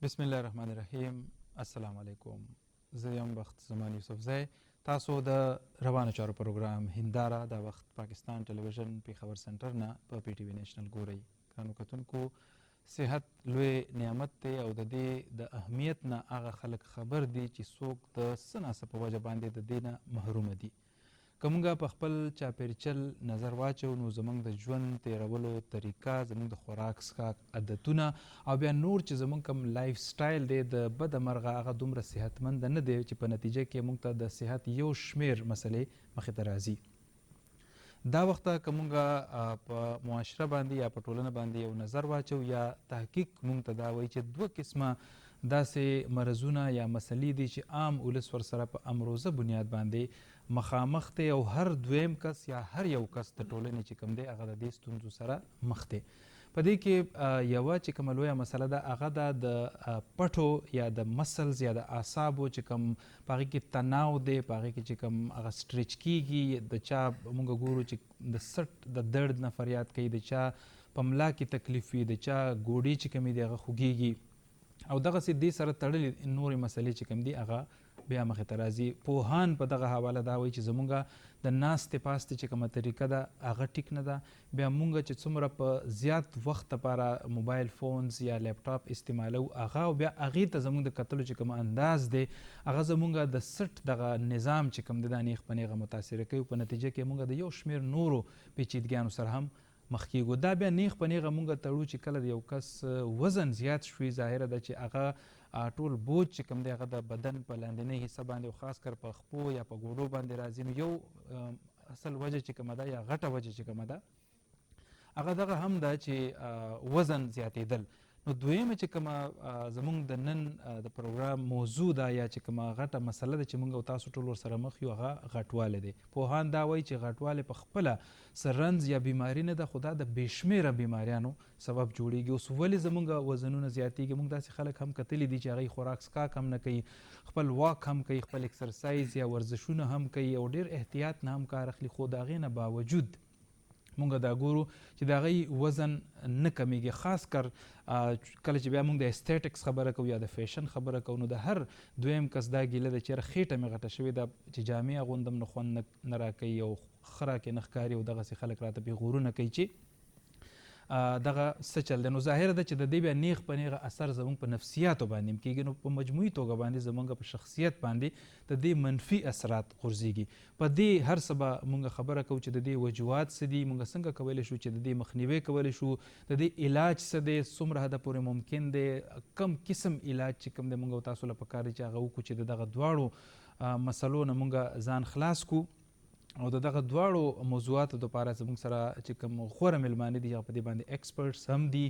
بسم الله الرحمن الرحیم. السلام علیکم، زه یم بخت زمان یوسفزی. تاسو د روانو چارو پروګرام هنداره د وخت پاکستان ټلویزیون پیښور سنټر نه په پی ټي وي نېشنل ګورئ. ګرانو کتونکو، صحت لوی نعمت دی او د دې د اهمیت نه هغه خلک خبر دي چې څوک د څه نا څه په وجه باندې د دې نه محروم دي. که موږ په خپل چاپیرچل نظر واچو نو زموږ د ژوند تیرولو طریقه، زموږ د خوراک څښاک عادتونه او بیا نور چې زموږ کوم لایف سټایل دی، د بده مرغه هغه دومره صحتمند نه دی چې په نتیجه کې موږ ته د صحت یو شمیر مسلې مخې ته راځي. دا وخت که موږ په معاشره باندې یا په ټولنه باندې یو نظر واچو یا تحقیق موږ ته دا وایي چې دوه قسمه داسې مرضونه یا مسلې دي چې عام ولس ورسره په امروزه بنیاد باندې مخامخ دی او هر دویم کس یا هر یو کس د ټولنې چې کوم دی هغه د دې ستونزو سره مخ دی. په دې کې یوه چې کومه لویه مسله ده هغه ده د پټو یا د مسلز یا د اعصابو چې کوم په هغې کې تناو دی، په هغې کې چې کوم هغه سټریچ کیږي. د چا موږ ګورو چې د سټ د درد نه فریاد کوي، د چا په ملا کې تکلیف وي، د چا ګوډې چې کومې دي هغه خوږیږي او دغسې دې سره تړلې نورې مسلې چې کوم دي هغه بیا مخې ته راځي. پوهان په دغه حواله دا وایي چې زمونږ د ناستې پاستې چې کومه طریقه ده هغه ټیک نه ده. بیا مونږ چې څومره په زیات وخت لپاره موبایل فونز یا لپټاپ استعمالو هغه او بیا هغې ته زمونږ د کتلو چې کوم انداز دی هغه زمونږ د سټ دغه نظام چې کوم دی دا نیغ په نیغه متاثره کوي. په نتیجه کې مونږ د یو شمیر نورو پیچیدګیانو سره هم مخ کیږو. دا بیا نیغ په نیغه مونږ تړو چې کله د یو کس وزن زیات شوي، ظاهره ده چې هغه ټول بوج چې کوم دی هغه د بدن په لاندینۍ حصه باندې او خاص کر په خپو یا په ګوډو باندې راځي. نو یو اصل وجه چې کومه ده یا غټه وجه چې کومه ده هغه دغه هم ده چې وزن زیاتېدل. نو دویمه چې کومه زمونږ د نن د پروګرام موضوع ده یا چې کومه غټه مسله ده چې مونږ او تاسو ټول ورسره مخ یو هغه غټوالی دی. پوهان دا وایي چې غټوالی په خپله څه رنځ یا بیماري نه ده، خو دا د بې شمېره بیماریانو سبب جوړیږي. اوس ولې زمونږ وزنونه زیاتیږي؟ مونږ داسې خلک هم کتلي دي چې هغوی خوراک څښاک هم نه کوي، خپل واک هم کوي، خپل اکسرسایز یا ورزشونه هم کوي او ډېر احتیاط نه هم کار اخلي، خو د هغې نه باوجود مونږ دا ګورو چې د هغوی وزن نه کمیږي. خاص کر کله چې بیا مونږ د استیټکس خبره کوو یا د فیشن خبره کوو نو د هر دویم کس دا ګیله ده چې یاره خېټه مې غټه شوې ده، چې جامې اغوندم نو خوند نه راکوي او ښه راکې نه ښکاري او دغسې خلک راته پیغورونه کوي چې دغه څه چل دی. نو ظاهره ده چې د دې بیا نیغ په نیغه اثر زمونږ په نفسیاتو باندې هم کیږي. نو په مجموعي توګه باندې زمونږ په شخصیت باندې د دې منفي اثرات غورځیږي. په دې هر څه به مونږ خبره کوو چې د دې وجوهات څه دي، مونږ څنګه کولی شو چې د دې مخنیوی کولی شو، د دې علاج څه دی، څومره حده پورې ممکن دی، کوم قسم علاج چې کوم دی مونږ او تاسو له پکار دی چې هغه وکړو چې د دغه دواړو مسلو نه مونږ ځان خلاص کړو. او د دغه دواړو موضوعاتو لپاره زموږ سره چې کوم غوره مېلمانه دي هغه په دې باندې ایکسپرټس هم دي،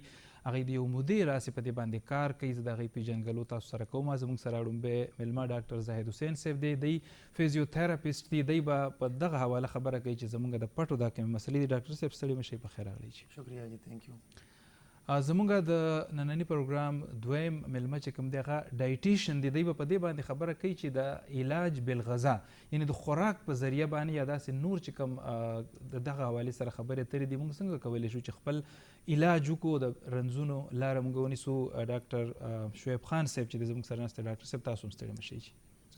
هغوی د یو مودې راهیسې په دې باندې کار کوي. زه د هغوی پېژندګلو تاسو سره کوم. زموږ سره ړومبی مېلمه ډاکټر زاهد حسین صاحب دی، دی فزیوتراپیست دی، دی به په دغه حواله خبره کوي چې زموږ د پټو دا کومې مسلې دي. ډاکټر صاحب ستړي مه شئ، په خیر راغلی. شکریه جی، ثانک یو. زموږ د ننني پروګرام دویم مېلمه چې کوم دی هغه ډایټیشن دی، دی به په دې باندې خبره کوي چې د علاج بالغذا یعنی د خوراک په ذریعه باندې یا داسې نور چې کوم د دغه حوالې سره خبرې اترې دي موږ څنګه کولی شو چې خپل علاج وکړو، د رنځونو لاره موږ ونیسو. ډاکټر شعیب خان صاحب چې زموږ سره ناست دی، ډاکټر صاحب تاسو هم ستړي مه شئ.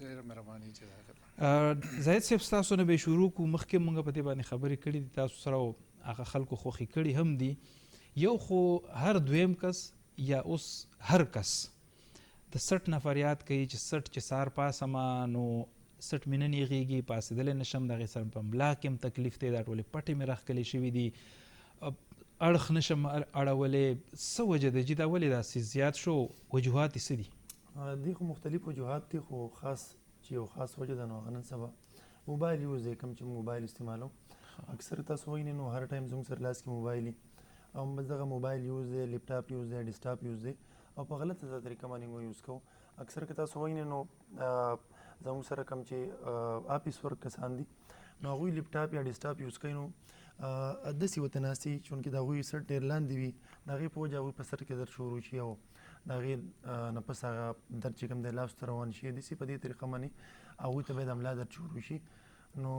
ډېره مهرباني چې راغلی. زاهد صاحب ستاسو نه به شروع کړو. مخکې موږ په دې باندې خبرې کړې دي تاسو سره او هغه خلکو خوښې کړې هم دي. یو خو هر دویم کس یا اوس هر کس د سټ نه فریاد کوي چې سټ چې سهار پاسم نو سټ مې نه نیغیږي، پاسېدلی نه شم، د هغې سره په ملا کې هم تکلیف دی، دا ټولې پټې مې راښکلې شوې دي، اړخ نه شم اړولی. څه وجه ده جي دا ولې داسې زیات شو، وجوهات یې څه دي؟ دې خو مختلف وجوهات دي، خو خاص چې یو خاص وجه ده نو هغه نن سبا موبایل یوز دی. کوم چې موبایل استعمالو اکثر تاسو وینئ نو هر ټایم زموږ سره لاس کې موبایل وي او بس دغه موبایل یوز دی، لپټاپ یوز دی، ډیسکټاپ یوز دی او په غلطه طریقه باندې موږ یوز کوو. اکثر که تاسو وینئ نو زموږ سره کوم چې آفیس ورک کسان دي نو هغوی لپټاپ یا ډیسکټاپ یوز کوي نو داسې ورته ناست وي چونکې د هغوی سر ډېر لاندې وي، د هغې په وجه هغوی په سر کې درد شروع شي او د هغې نه پس هغه درد چې کوم دی لاس ته روان شي. داسې په دې طریقه باندې هغوی ته بیا د ملا درد شروع شي. نو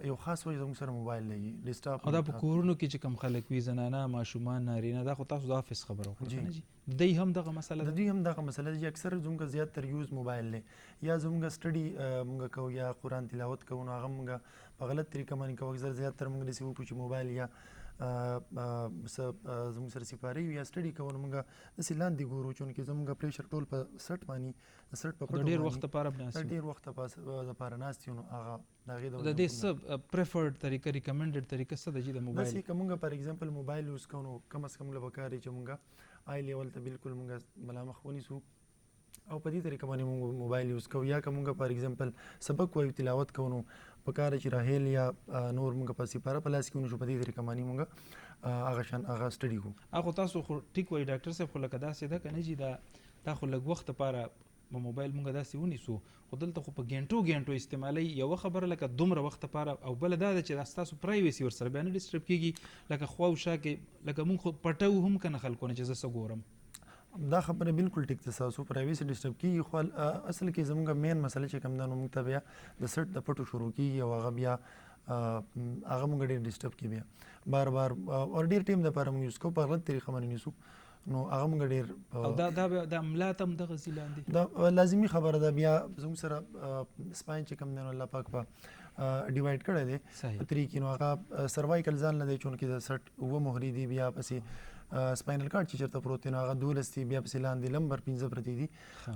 یو خاص وجه زموږ سره موبایل لګي ډیسکټاپ. او دا په کورونو کې چې کوم خلک وي، زنانه، ماشومان، نارینه، دا خو تاسو د افیس خبره وکړه کنه جی، دوی هم دغه مسله ده؟ د دوی هم دغه مسله ده چې اکثر زموږ زیات تر یوز موبایل دی، یا زموږ سټډي موږ کوو یا قرآن تلاوت کوو، نو هغه موږ په غلط طریقه باندې کوو. اکثر زیات تر موږ داسې وکړو چې موبایل یا څه زموږ سره سپاري یا سټډي کوو، نو موږ داسې لاندې ګورو، چونکې زموږ پریشر ټول په سټ باندې، د سټ په پټو ډېر وخت لپاره ناست یو، ډېر وخت لپاره ناست یو، نو هغه د هغې د دې څه پریفرډ طریقه، ریکمنډډ طریقه څه ده چې د موبایل؟ داسې که موږ فار ایگزامپل موبایل یوز کوو، نو کم از کم له پکار چې موږ آی لیول ته بالکل موږ ملامخ ونیسو او په دې طریقه باندې موږ موبایل یوز کوو. یا که موږ فار ایگزامپل سبق وایو، تلاوت کوو، نو پکار چې راهیل یا نور موږ په سپاره په لاس کې ونیسو، په دې طریقه باندې موږ هغه شان هغه سټډي کوو. هغه تاسو خو ټیک وایي ډاکټر صاحب، خو لکه داسې ده که نه جي، دا خو لږ وخت لپاره په موبایل موږ داسې ونیسو، خو دلته خو په ګنټو ګنټو استعمالوي. یوه خبره لکه دومره وخت لپاره، او بله دا ده چې دا ستاسو پرایویسي ورسره بیا نه ډسټرب کېږي، لکه خوا او شا کې لکه موږ خو پټو هم که نه خلکو نه چې زه څه ګورم. دا خبره بالکل ټیک ده، ستاسو پرایویسي ډسټرب کېږي، خو اصل کې زموږ مین مسله چې کوم ده، نو موږ ته بیا د سټ د پټو شروع کېږي او هغه بیا هغه موږ ډېر ډسټرب کړي، بیا بار بار او ډېر ټایم دپاره موږ یوز کوو، په غلط طریقه باندې نیسو، نو هغه موږ ډېر او دا دا دا ملا ته هم دغه ځي لاندې. دا لازمي خبره ده. بیا زموږ سره سپاین چې کوم دی، نو الله پاک په ډیوایډ کړی دی په طریقې، نو هغه سروایکل ځان نه دی، چونکې د سټ اووه مهرې دي، بیا پسې سپاینل کارډ چې چېرته پروت دی، نو هغه 12 دي، بیا پسې لاندې لمبر 5 پرتې دي.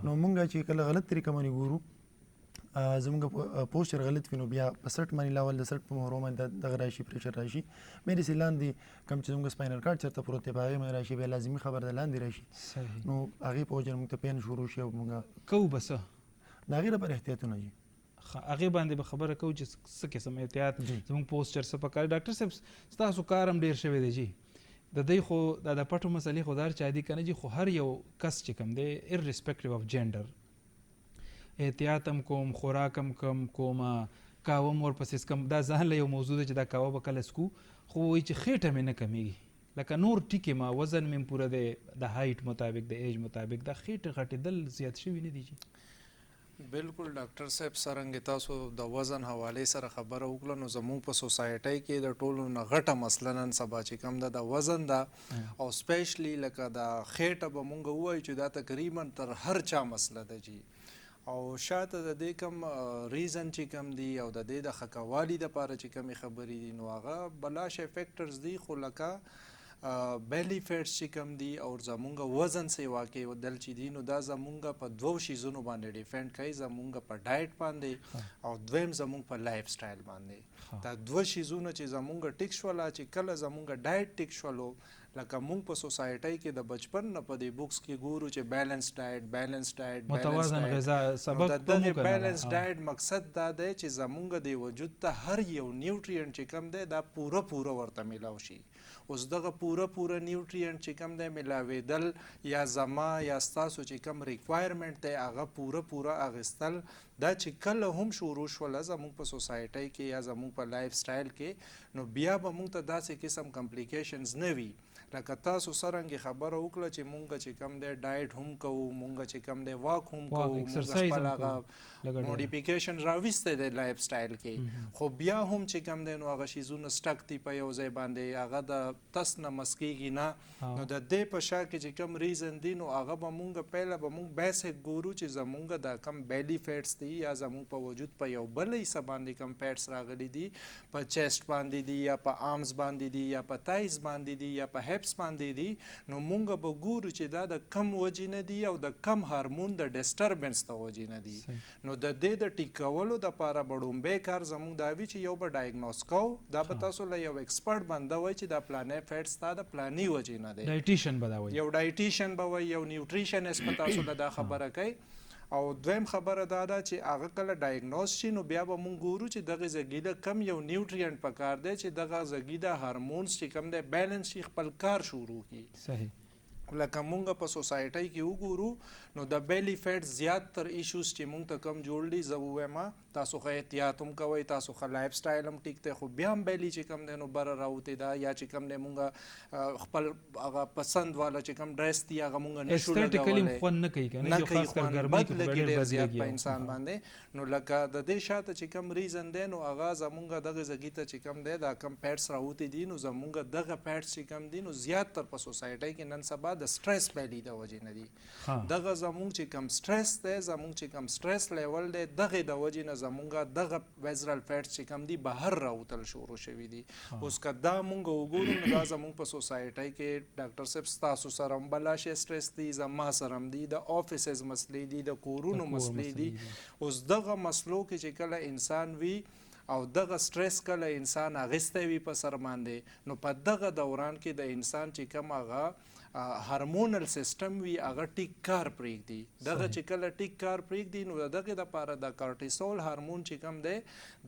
نو موږ چې کله غلط طریقه باندې ګورو، زموږ پوسچر غلط وي، نو بیا په سټ باندې لاول د سټ په مهرو باندې دغه راشي، پریشر راشي، بیا داسې لاندې کوم چې زموږ سپاینل کارډ چېرته پروت دی، په هغې باندې راشي، بیا لازمي خبره ده لاندې راشي، نو هغې په وجه موږ ته پین شروع شي او موږ کوو به څه؟ د هغې لپاره احتیاطونه دي. هغې باندې به خبره کوو چې څه قسم احتیاط، زموږ پوسچر څه پکار. ډاکټر صاحب ستاسو کار هم ډېر شوی دی جي، د دې خو دا د پټو مسلې خو دار چا دي که نه جي، خو هر یو کس چې کوم دی irrespective of gender احتیاط هم کوم، خوراک هم کم کوم، قهوه هم ورپسې څکم، دا ځان له یو موضوع ده چې دا قهوه به کله څکو، خو وایي چې خېټه مې نه کمېږي، لکه نور ټیکې ما وزن مې هم پوره دی د هایټ مطابق، د ایج مطابق، دا خېټه غټېدل زیات شوي نه دي جي. بالکل ډاکټر صاحب، څرنګه تاسو د وزن حوالې سره خبره وکړه، نو زموږ په سوسایټۍ کې د ټولو نه غټه مسله نن سبا چې کوم ده د وزن ده، او سپیشلی لکه د خېټه به مونږ ووایو چې دا تقریبا تر هر چا مسله ده جي. او شاته د دې کوم ریزن چې کوم دی او د دې د ښه کوالي دپاره چې کومې خبرې دي، نو هغه بلا شی فیکټرز دي، خو لکه بیلی فیټس چې کوم دي او زمونږ وزن سیوا کېدل چې دي، نو دا زمونږ په دوو شیزونو باندې ډیفند کوي، زمونږ په ډایټ باندې او دویم زمونږ په لایف سټایل باندې. دا دوه شیزونه چې زمونږ ټیک شوله، چې کله زمونږ ډایټ ټیک شولو، لکه مونږ په سوسایټۍ کې د بچپن نه په دې بوکس کې ګورو چې بیلانس ډایټ، بیلانس ډایټ، متوازن غذا، سبق نو د دغې بیلانس ډایټ مقصد دا دی چې زمونږ د وجود ته هر یو نیوټرینټ چې کوم دی دا پوره پوره ورته میلاو شي. اوس دغه پوره پوره نیوټرینټ چې کوم دی میلاوېدل یا زما یا ستاسو چې کوم ریکوایرمنټ دی هغه پوره پوره اخیستل، دا چې کله هم شروع شوله زموږ په سوسایټۍ کې یا زموږ په لایف سټایل کې، نو بیا به موږ ته داسې قسم کمپلیکیشنز نه وي. لکه تاسو څرنګه خبره وکړه چې مونږ چې کوم دی ډایټ هم کوو، مونږ چې کوم دی واک هم کوو، مونږ خپل هغه موډیفیکیشن راویستی دی لایف سټایل کې، خو بیا هم چې کوم دی نو هغه شیزونه سټک دي په یو ځای باندې، هغه د تس نه مسکیږي نه. نو د دې په شا کې چې کوم ریزن دی نو هغه به مونږ پهله به مونږ بیسک ګورو چې زمونږ دا کوم بیلی فیټس دي یا زمونږ په وجود په یو بل حصه باندې کوم فیټس راغلي دي، په چیسټ باندې دي یا په آرمز باندې دي یا په تایز باندې دي یا په هپس باندې دي، نو مونږ به ګورو چې دا د کم وجې نه دي او د کم هارمون د ډسټربنس د وجې نه دي. نو د دې د ټیک کولو دپاره به ړومبی کار زمونږ دا وي چې یو به ډایګنوز کوو، دا به تاسو له یو ایکسپرټ بنده وایي چې دا پلانی فیټ ستا د پلانی وجې نه دی، ډایټیشن به دا وایي، یو ډایټیشن به وایي، یو نیوټریشنست به تاسو له دا خبره کوي. او دویم خبره دا ده چې هغه کله ډایګنوز شي نو بیا به مونږ ګورو چې دغې ځګي له کم یو نیوټرینټ پکار دی چې دغه ځګي د هارمونز چې کوم دی بیلانس شي، خپل کار شروع کړي. لکه مونږ په سوسایټۍ کې وګورو نو د بیلی فیټ زیات تر ایشوز چې مونږ ته کم جوړ دي، زه ووایم تاسو ښه احتیاط هم کوئ، تاسو ښه لایف سټایل هم ټیک دی، خو بیا هم بیلی چې کم دی نو بره راوتې ده، یا چې کم دی مونږ خپل هغه پسند والا چې کم ډریس دی هغه مونږ نشو لګولی، خوند نه کوي کنه، نه کوي خوند، بد لګي ډېر زیات په انسان باندې. نو لکه د دې شاته چې کم ریزن دی نو هغه زمونږ دغه ځګي ته چې کم دی دا کم پیټس راوتي دي، نو زمونږ دغه پیټس چې کم دي نو زیات تر په سوسایټۍ کې نن سبا د سټریس بیلی د وجې نه دي. دغه زمونږ چې کم سټریس دی، زمونږ چې کم سټریس لیول دی، دغه د وجې نه زمونږ دغه ویزرل فیټس چې کم دي بهر راوتل شروع شوي دي. اوس که دا مونږ وګورو نو دا زمونږ په سوسایټۍ کې ډاکټر صاحب ستاسو سره هم بلا شی سټریس دی، زما سره هم دي، د آفیسز مسلې دي، د کورونو مسلې دي. اوس دغه مسلو کې چې کله انسان وي او دغه سټریس کله انسان اغیستی وي په سر باندې، نو په دغه دوران کې د انسان چې کوم هغه هارمونل سیستم وي هغه ټیک کار پرېږدي. دغه چې کله ټیک کار پرېږدي نو د دغې دپاره د کارټیسول هارمون چې کوم دی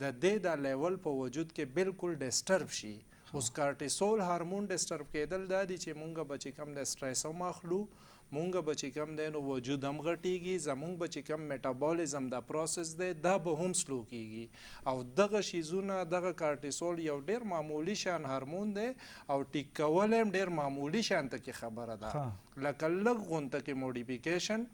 د دې د لیول په وجود کې بالکل ډسټرب شي. اوس کارټیسول هارمون ډسټرب کېدل دا دي چې مونږ به چې کوم د سټریس هم اخلو، مونږ به چې کوم دی نو وجود هم غټیږي، زمونږ به چې کوم میټابولیزم دا پروسس دی دا به هم سلو کیږي. او دغه شیزونه دغه کارټیسول یو ډیر معمولی شان هارمون دی او ټیک کول هم ډیر معمولی شان ته کې خبره ده، لکه لږ غونته کې موډیفیکیشن.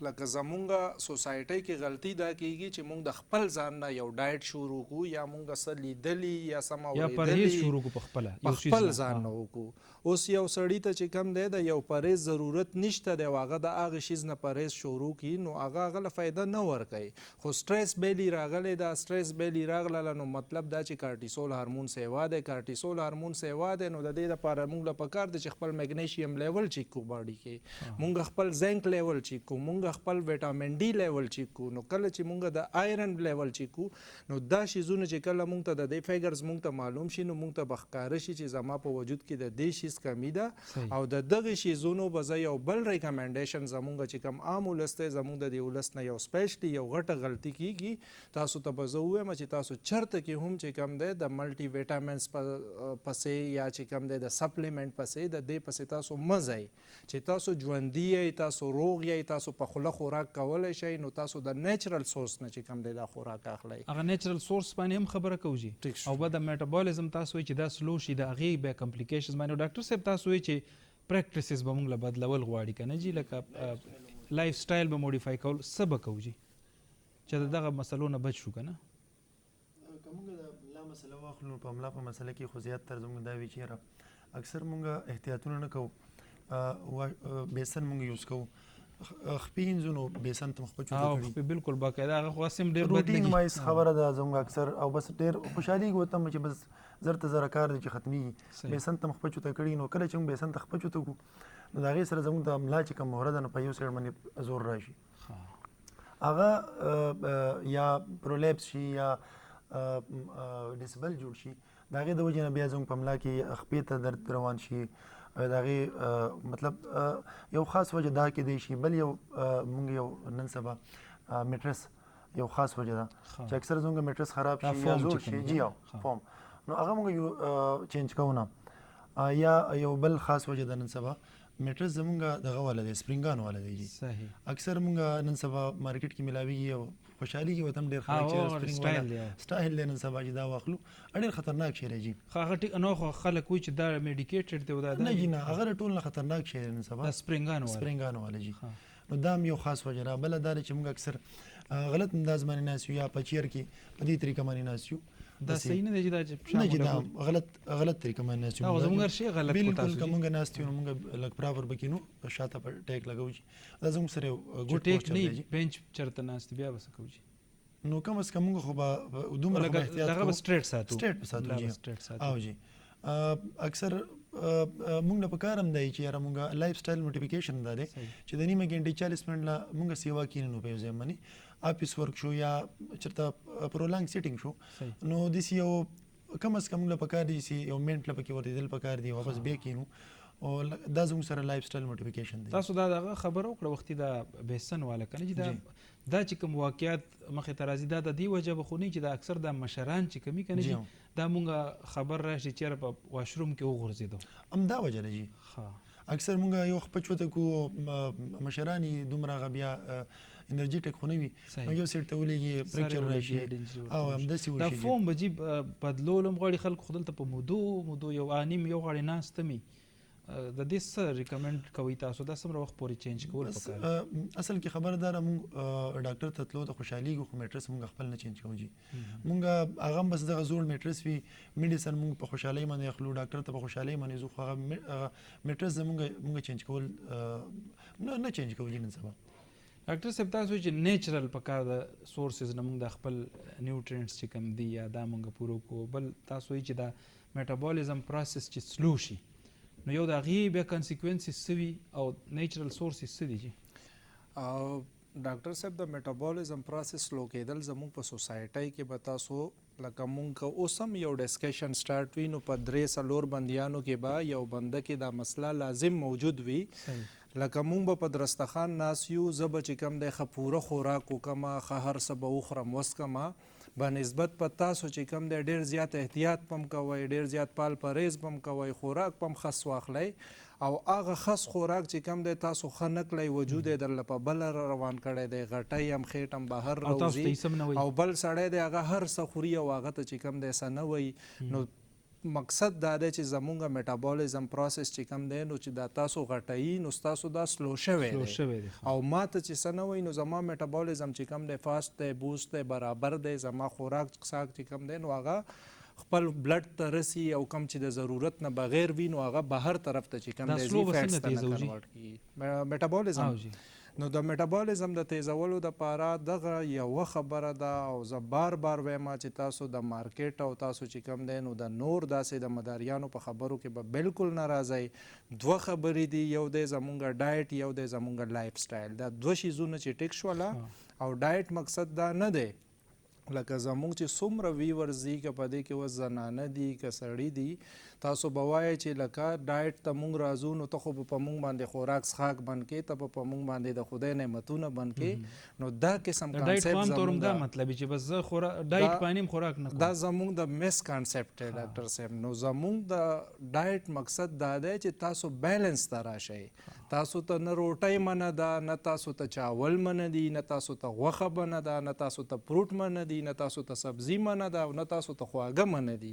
لکه زمونږ سوسایټۍ کې غلطي دا کیږي چې مونږ د خپل ځان نه یو ډایټ شروع کو، یا مونږ څه لیدلي یا څه یا پرهیز شروع کو په خپل ځان نه وکړو. اوس یو سړي ته چې کم دی د یو پرهیز ضرورت نشته دی او هغه د هغه شیز نه پرهیز شروع کړي نو هغه هغه له فایده نه ورکوي. خو سټریس بیلی راغلی دا سټریس بیلی راغله نو مطلب دا چې کارټیسول هارمون سیوا دی، کارټیسول هارمون سیوا دی، نو د دې لپاره مونږ له پکار دی چې خپل میګنیشیم لیول چیک کړو باډي کې، مونږ خپل زنک لیول چیک کړو، مونږ خپل ویټامین ډي لیول چیک کړو. نو کله چې مونږ د آیرن لیول چیک کړو نو دا شیزونه چې کله مونږ ته د دې فیګرز مونږ ته معلوم شي نو مونږ ته به ښکاره شي چې زما په وجود کې د دې شیز کمی ده. او د دغه شیزونو به زه یو بل ریکمنډیشن زمونږ چې کوم عام ولس دی، زمونږ د دې ولس نه یو سپیشلی یو غټه غلطي کیږي، تاسو ته به زه ووایم چې تاسو چرته کې هم چې کوم دی د ملټي ویټامینز پسې یا چې کوم دی د سپلیمنټ پسې د دې پسې تاسو مه ځئ. چې تاسو ژوندي یئ، تاسو روغ یئ، تاسو په خوله خوراک کولی شئ، نو تاسو د نیچرل سورس نه چې کوم دی دا خوراک اخلئ. هغه نیچرل سورس باندې هم خبره کوو جي، او به د میټابولیزم تاسو وایئ چې دا سلو شي د هغې بیا کمپلیکیشنز باندې. ډاکټر صاحب تاسو وایئ چې پریکټسز به موږ له بدلول غواړي که نه جي، لکه لایف سټایل به موډیفای کول، څه به کوو جي چې د دغه مسلو نه بچ شو که نه؟ که موږ د ملا مسله واخلو په ملا په مسله کې خو زیات تر زموږ دا وي چې یاره اکثر موږ احتیاطونه نه کوو، بیسن موږ یوز کوو، خپې وینځو نو بیسن ته مو خپه چوته کړي. خپې بالکل باقاعده هغه خو هسې هم ډېر بد روټین وایز خبره ده زموږ اکثر، او بس ډېر خوشحالېږو ورته چې بس زر ته زره کار دی چې ختمېږي. بیسن ته مو خپه چوته کړي، نو کله چې موږ بیسن ته خپه چوته کړو نو د هغې سره زموږ د ملا چې کوم مهره ده نو په یو سایډ باندې زور راشي، هغه یا پرولیپس شي یا ډیسبل جوړ شي، د هغې د وجې نه بیا زموږ په ملا کې خپې ته درد روان شي. د هغې مطلب یو خاص وجه دا کېدای شي. بل یو موږ یو نن سبا میټرس یو خاص وجه ده چې اکثر زموږ میټرس خراب شي یا زوړ شي، جی فوم، نو هغه موږ یو چینج کوو نه. یا یو بل خاص وجه ده نن سبا میټرس زموږ دغه والا دی، سپرینګان والا دی جی. اکثر موږ نن سبا مارکیټ کې ملاویږي او خوشحالېږي ورته هم ډېر خلک چې سپرینګ والا سټایل دی نن سبا چې دا واخلو، ډېر خطرناک شی دی جی. هغه ټیک نو خو خلک وایي چې دا میډیکیټډ دی او دا نه جی نه، هغه ټول نه خطرناک شی دی نن سبا سپرینګان والا جی. نو دا هم یو خاص وجه ده. بله دا ده چې موږ اکثر غلط انداز باندې ناست یو یا په چیر کې په دې طریقه باندې ناست یو، دا صحیح نه دی چې دا چې نه جی، دا غلط طریقه باندې ناست یو. زموږ هر شی غلط کو تاسو بالکل. که موږ ناست یو نو موږ لږ پراپر به کینو، شاته په ټیک لګوو جی، دا زموږ سره یو ګډ ټیک نه بنچ چرته ناست بیا به څه کوو جی؟ نو کم از کم موږ خو به دومره خو احتیاط دغه به سټریټ ساتو، سټریټ به ساتو جی. او جی اکثر موږ له پکار هم دی چې یاره موږ لایف سټایل موډیفیکیشن دا دی چې د نیمه ګنټې 40 منټ له موږ سیوا کینو په یو ځای باندې آفیس ورک شو یا چېرته پرولانګ سیټینګ شو، نو داسې یو کم از کم موږ له پکار دی چې یو منټ له پکې ورتېدل پکار دی، واپس بیا کینو، او دا زموږ سره لایف سټایل موډیفیکیشن دی. تاسو دا دغه خبره وکړه وختي دا بیسن والا که نه چې دا چې کوم واقعیت مخې ته راځي دا د دې وجه به خو نه چې دا اکثر دا مشران چې کومي که نه چې دا مونږ خبر راشي چې چېرې په واشروم کې وغورځېدو، همدا وجه ده جی. اکثر مونږ یو خپه چوته کو، مشران یې دومره هغه بیا انرژي ټیک خو نه وي، نو یو سیټ ته ولېږي، فریکچر راشي او همداسې وشي. دا فوم به جی بدلول هم غواړي خلک، خو دلته په مودو مودو یو انیم یو غاړې ناست مي. د دې څه ریکمنډ کوي تاسو؟ دا څومره وخت پورې چینج کول پکار؟ اصل کې خبره دا ده، مونږ ډاکټر ته تلو ته خوشحالېږو، خو میټرس مونږ خپل نه چینج کوو جی. مونږ هغه هم بس دغه زوړ میټرس وي، میډیسن مونږ په خوشحالۍ باندې اخلو، ډاکټر ته په خوشحالۍ باندې ځو، خو هغه میټرس زمونږ مونږ چینج کول نه چینج کوو جی نن سبا. ډاکټر صاحب، تاسو چې نیچرل پکار د سورسز نه مونږ د خپل نیوټرینټس چې کوم دي یا دا مونږ پوره کو، بل تاسو چې دا میټابولیزم پروسس چې سلو شي، نو یو د هغې بیا کنسیکوینسز څه وي او نیچرل سورسز څه دي جی؟ ډاکټر صاحب، د میټابولیزم پروسس سلو کېدل زموږ په سوسایټۍ کې به تاسو لکه مونږ که اوس هم یو ډسکشن سټارټ وي، نو په 3-4 بندیانو کې به یو بنده کې دا مسله لازم موجود وي. لکه مونږ به په درستخان ناست یو، زه به چې کوم دی ښه پوره خوراک وکړم، ښه هر څه به وخورم وڅکم، به نسبت په تاسو چې کوم دی ډېر زیات احتیاط پم کوئ، ډېر زیات پال پرهېز پم کوئ، خوراک پم خس واخلئ، او هغه خس خوراک چې کوم دی تاسو ښه نه کړئ، وجود یې درله په بله روان کړی دی، غټۍ هم خېټه هم بهر راوځي، او بل سړی دی هغه هر څه خوري او هغه ته چې کوم دی څه نه وایي. نو مقصد دا دی چې زمونږ میټابولیزم پروسس چې کوم دی، نو چې دا تاسو غټوي نو ستاسو دا سلو شوی دی، او ما ته چې څه نه وایي، نو زما میټابولیزم چې کوم دی فاست دی، بوست دی، برابر دی، زما خوراک څښاک چې کوم دی نو هغه خپل بلډ ته رسي، او کوم چې د ضرورت نه بغیر وي نو هغه بهر طرف ته چې کوم دی ځي، فیټس ته نه کنورټ کیږي میټابولیزم. نو د میټابولیزم د تیزولو دپاره دغه یوه خبره ده، او زه بار بار وایم چې تاسو د مارکیټ او تاسو چې کوم دی نو د نور داسې د مداریانو په خبرو کې به بالکل نه راځئ. دوه خبرې دي، یو دی زمونږ ډایټ، یو دی زمونږ لایف سټایل. دا دوه شیزونه چې ټیک شوله، او ډایټ مقصد دا نه دی لکه زمونږ چې څومره ویورز دي، که په دې کې اوس زنانه دي که سړي دي، تاسو به وایئ چې لکه ډایټ ته مونږ راځو نو ته خو به په مونږ باندې خوراک څښاک بند کې، ته به په مونږ باندې د خدای نعمتونه بند کې. نو دا قسم کانسپټ زمونږ دا مطلب چې بس زه ډایټ باندې هم خوراک نه کوم، دا زمونږ د میس کانسپټ دی ډاکټر صاحب. نو زمونږ د ډایټ مقصد دا دی چې تاسو بیلنس ته راشئ. تاسو ته نه روټۍ منه ده، نه تاسو ته چاول منه دي، نه تاسو ته غوښه منه ده، نه تاسو ته فروټ منه دي، نه تاسو ته سبزی منه ده، او نه تاسو ته خواږه منه دي.